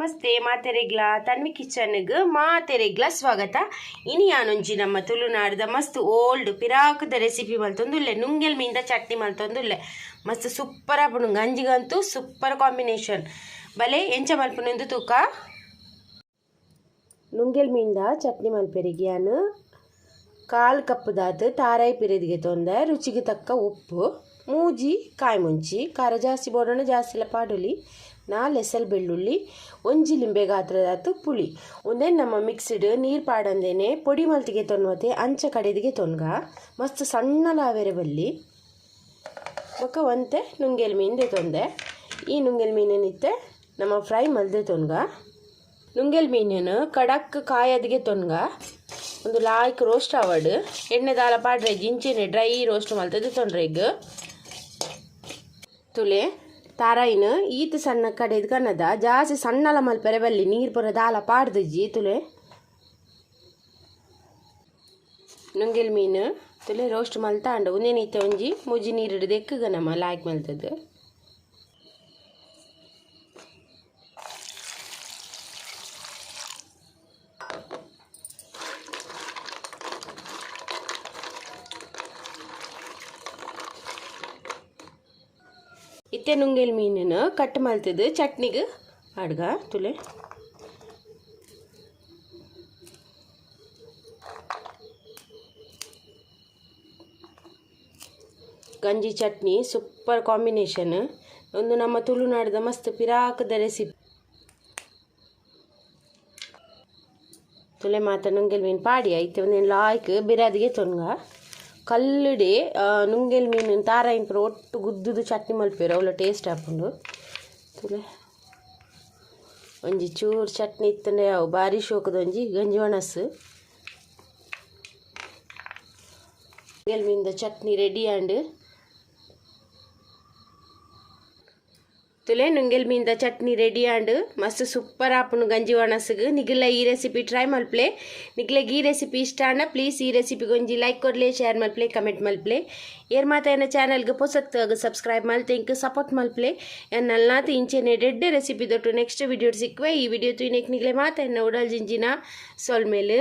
ನಮಸ್ತೆ ಮಾತೆರೆಗ್ಲ ತನ್ವಿ ಕಿಚನ್ಗ್ ಮಾತೆರೆಗ್ಲ ಸ್ವಾಗತ. ಇನಿ ಯಾನೊಂಜಿ ನಮ್ಮ ತುಳುನಾಡ್ದ ಮಸ್ತ್ ಓಲ್ಡ್ ಪಿರಾಕದ ರೆಸಿಪಿ ಮಲ್ತೊಂದುಲ್ಲೆ. ನುಂಗೆಲ್ ಮೀನ್ದ ಚಟ್ನಿ ಮಲ್ತೊಂದುಲ್ಲೆ. ಮಸ್ತ್ ಸೂಪರ್ ಆಪುಂಡು, ಗಂಜಿಗಂತೂ ಸೂಪರ್ ಕಾಂಬಿನೇಷನ್. ಬಲೆ ಎಂಚ ಮಲ್ಪುನೊಂದು ತೂಕ. ನುಂಗೆಲ್ ಮೀನ್ದ ಚಟ್ನಿ ಮಲ್ಪೆರಿಗೆ ಯಾನ್ ಕಾಲು ಕಪ್ಪುದಾತ್ ತಾರಾಯಿ ಪಿರೆದಿಗೆ ತೊಂದೆ, ರುಚಿಗೆ ತಕ್ಕ ಉಪ್ಪು, ಮೂಜಿ ಕಾಯಿ ಮುಂಚಿ, ಖಾರ ಜಾಸ್ತಿ ಬೋಡೋಣ ಜಾಸ್ತಿ ಪಾಡೊಲಿ, 4 ಎಸಲ್ ಬೆಳ್ಳುಳ್ಳಿ, ಒಂಜಿ ಲಿಂಬೆ ಗಾತ್ರದಾತು ಪುಳಿ. ಒಂದೇ ನಮ್ಮ ಮಿಕ್ಸಿಡ್ ನೀರು ಪಾಡಂದೇನೆ ಪೊಡಿ ಮಲ್ತಿಗೆ ತೊನ್ವತೆ ಅಂಚ ಕಡೆದಿಗೆ ತೊನ್ಗ ಮಸ್ತ್ ಸಣ್ಣ ಲಾವೆರೆ ಬಲ್ಲಿ. ಬೊಕ್ಕ ಒಂತೆ ನುಂಗೆಲ್ ಮೀನು ತೊಂದೆ. ಈ ನುಂಗೆಲ್ ಮೀನಿನಿತ್ತೆ ನಮ್ಮ ಫ್ರೈ ಮಲ್ದೆ ತೊನ್ಗ. ನುಂಗೆಲ್ ಮೀನನ್ನು ಕಡಕ್ ಕಾಯದಿಗೆ ತೊನ್ಗ. ಒಂದು ಲಾಯ್ಕ್ ರೋಸ್ಟ್ ಆವಡ್. ಎಣ್ಣೆ ದಾಲ ಪಾಡ್ರೆ ಜಿಂಚೆನೆ ಡ್ರೈ ರೋಸ್ಟ್ ಮಲ್ತದೆ ತೊಂಡ್ರೆಗ್. ತುಲೆ ತಾರಾಯಿನ ಈತ ಸಣ್ಣ ಕಡೆದು ಕನ್ನದ ಜಾಸ್ತಿ ಸಣ್ಣಲ ಮಲ್ಪೆರೆ ಬಲ್ಲಿ, ನೀರು ಪೂರ ದಾಲ ಪಾಡ್ದಿಜ್ಜಿ. ತುಲೆ ನುಂಗೆಲ್ ಮೀನು ತುಲೆ ರೋಸ್ಟ್ ಮಲ್ತಾಂಡ. ಒಂದೇನೈತೆ ಒಂಜಿ ಮೂಜಿ ನೀರು ಹಿಡಿದು ಎಕ್ಕಗ ನಮ್ಮ ಲಾಯ್ಕ್ ಮಲ್ತದ್ದು. ಇತ್ತೆ ನುಂಗೆಲ್ ಮೀನನ್ನು ಕಟ್ ಮಲ್ತದ್ದು ಚಟ್ನಿಗೆ ಅಡ್ಗ. ತುಲೆ ಗಂಜಿ ಚಟ್ನಿ ಸೂಪರ್ ಕಾಂಬಿನೇಷನ್. ಒಂದು ನಮ್ಮ ತುಳುನಾಡದ ಮಸ್ತ್ ಪಿರಾಕದ ರೆಸಿಪಿ. ತುಲೆ ಮಾತ ನುಂಗೆಲ್ ಮೀನು ಪಾಡಿ ಐತೆ. ಒಂದೇನು ಲಾಯ್ಕ್ ಬಿರಾದಿಗೆ ತೊನ್ಗ. ಕಲ್ಲುಡೆ ನುಂಗೆಲ್ ಮೀನು ತಾರಾಯಿನ ಪೂರ ಒಟ್ಟು ಗುದ್ದುದು ಚಟ್ನಿ ಮಲ್ಪೆರು, ಅವಳ ಟೇಸ್ಟ್ ಆಪುಂಡು. ತುಲೆ ಒಂಜಿ ಚೂರು ಚಟ್ನಿ ಇತ್ತಂಡೆ ಅವು ಬಾರಿ ಶೋಕದ ಒಂಜಿ ಗಂಜಿ ಒಣಸು. ನುಂಗೆಲ್ ಮೀನ್ದ ಚಟ್ನಿ ರೆಡಿ ಆಂಡ್. ತುಲೆ ನುಂಗೆಲ್ ಮೀನ್ದ ಚಟ್ನಿ ರೆಡಿ ಆಂಡ್. ಮಸ್ತ್ ಸೂಪರ್ ಆಪುಂಡು ಗಂಜಿ ಒಣಸುಗು. ನಿಗಲ ಈ ರೆಸಿಪಿ ಟ್ರೈ ಮಲ್ಪ್ಲೆ. ನಿಗ್ಲೆಗ್ ಈ ರೆಸಿಪಿ ಇಷ್ಟ ಆಂಡ ಪ್ಲೀಸ್ ಈ ರೆಸಿಪಿಗೆ ಒಂಜಿ ಲೈಕ್ ಕೊಡ್ಲೆ, ಶೇರ್ ಮಲ್ಪ್ಲೆ, ಕಮೆಂಟ್ ಮಲ್ಪ್ಲೆ. ಏರ್ ಮಾತ ಎನ್ನ ಚಾನಲ್ಗೆ ಪೊಸತ್ ಸಬ್ಸ್ಕ್ರೈಬ್ ಮಲ್ತೆ ಇಂಕ್ ಸಪೋರ್ಟ್ ಮಲ್ಪ್ಲೆ. ಎನ್ನಲ್ನಾತ್ ಇಂಚೆನೆ ಡೆಡ್ಡೆ ರೆಸಿಪಿ ದೊಟ್ಟು ನೆಕ್ಸ್ಟ್ ವಿಡಿಯೋ ಸಿಕ್ಕುವೆ. ಈ ವಿಡಿಯೋ ತೂಯಿನೆಕ್ ನಿಗ್ಲೆ ಮಾತ ಎನ್ನ ಉಡಲ್ ಜಿಂಜಿನ ಸೊಲ್ಮೇಲು.